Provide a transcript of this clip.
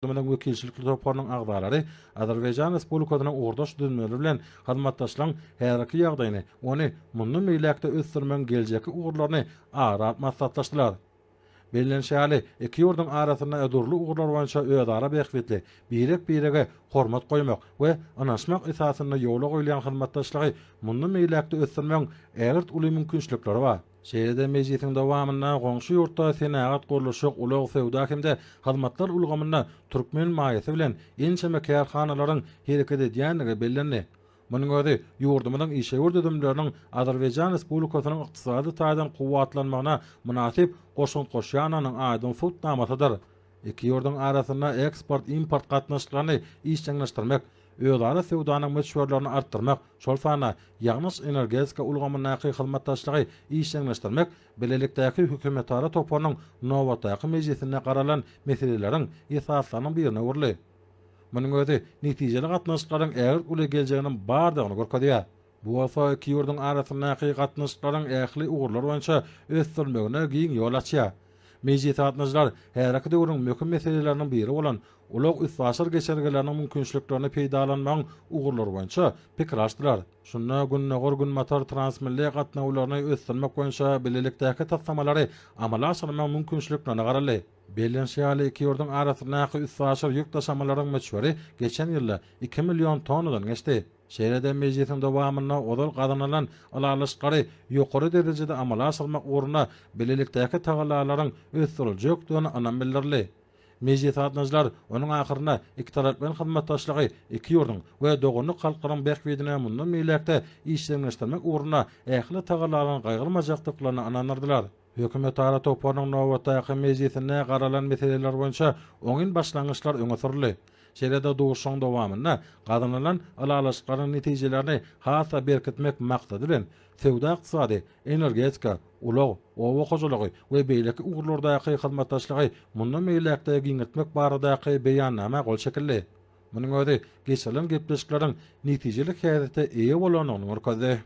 Ýurdumyzyň wekilçilikli toparynyň agzalary Azerbaýjan Respublikasynyň ugurdaş düzümleri bilen hyzmatdaşlygyň häzirki ýagdaýyny, ony mundan beýläk-de ösdürmegiň geljekki ugurlaryny ara alyp maslahatlaşdylar. Bellenişi ýaly, iki ýurduň arasynda dürli ugurlar boýunça özara bähbitli, birek-birege hormat goýmak we ynanyşmak esasynda ýola goýulýan hyzmatdaşlygy mundan beýläk-de ösdürmegiň ägirt uly mümkinçilikleri bar. Şeýle-de mejlisiň dowamynda goňşy ýurtda senagat, gurluşyk, ulag, söwda hem-de hyzmatlar ulgamynda türkmen maýasy bilen ençeme kärhanalaryň hereket edýändigi bellendi. Munuň özi ýurdumyzyň işewür düzümleriniň Azerbaýjan Respublikasynyň ykdysady taýdan kuwwatlanmagyna mynasyp goşant goşýandygynyň aýdyň subutnamasydyr. Iki ýurduň arasynda eksport-import gatnaşyklaryny işjeňleşdirmek, özara söwdanyň möçberlerini artdyrmak, şol sanda ýangyç-energetika ulgamyndaky hyzmatdaşlygy işjeňleşdirmek bilelikdäki hökümetara toparynyň nobatdaky mejlisinde garalan meseleleriň esasylarynyň birine öwrüldi. Munuň özi netijeli gatnaşyklaryň ägirt uly geljeginiň bardygyny görkezýär. Bu bolsa iki ýurduň arasyndaky gatnaşyklaryň ähli ugurlar boýunça ösdürilmegine giň ýol açýar. Mejlise gatnaşyjylar häzirki döwrüň möhüm meseleleriniň biri bolan ulag-üstaşyr geçelgeleriniň mümkinçiliklerini peýdalanmagyň ugurlary boýunça pikir alyşdylar. Şunda Gündogar-Günbatar transmilli gatnawlaryny ösdürmek boýunça bilelikdäki taslamalary amala aşyrmagyň mümkinçiliklerine garaldy. Bellenişi ýaly, iki ýurduň arasyndaky üstaşyr ýük daşamalaryň möçberi geçen ýylda iki million tonnadan geçdi. Şeýle-de mejlisiň dowamynda ozal gazanylan ylalaşyklary ýokary derejede amala aşyrmak ugrunda bilelikdäki tagallalaryň ösdüriljekdigine ynam bildirildi. Mejlise gatnaşyjylar onuň ahyrynda ikitaraplaýyn hyzmatdaşlygy iki ýurduň we doganlyk halklaryň bähbidine mundan beýläk-de işjeňleşdirmek ugrunda ähli tagallalaryň gaýgyrmajakdyklaryna ynandyrdylar. Hökümetara toparynyň nobatdaky mejlisinde garalan meseleler boýunça oňyn başlangyçlar öňe sürüldi. Şeýle-de duşuşygyň dowamynda gazanylan ylalaşyklaryň netijelerini has-da berkitmek maksady bilen, söwda-ykdysady, energetika, ulag, oba hojalygy we beýleki ugurlardaky hyzmatdaşlygy mundan beýläk-de giňeltmek baradaky Beýannama gol çekildi. Munuň özi geçirilen gepleşikleriň netijeli häsiýete eýe bolandygyny görkezdi.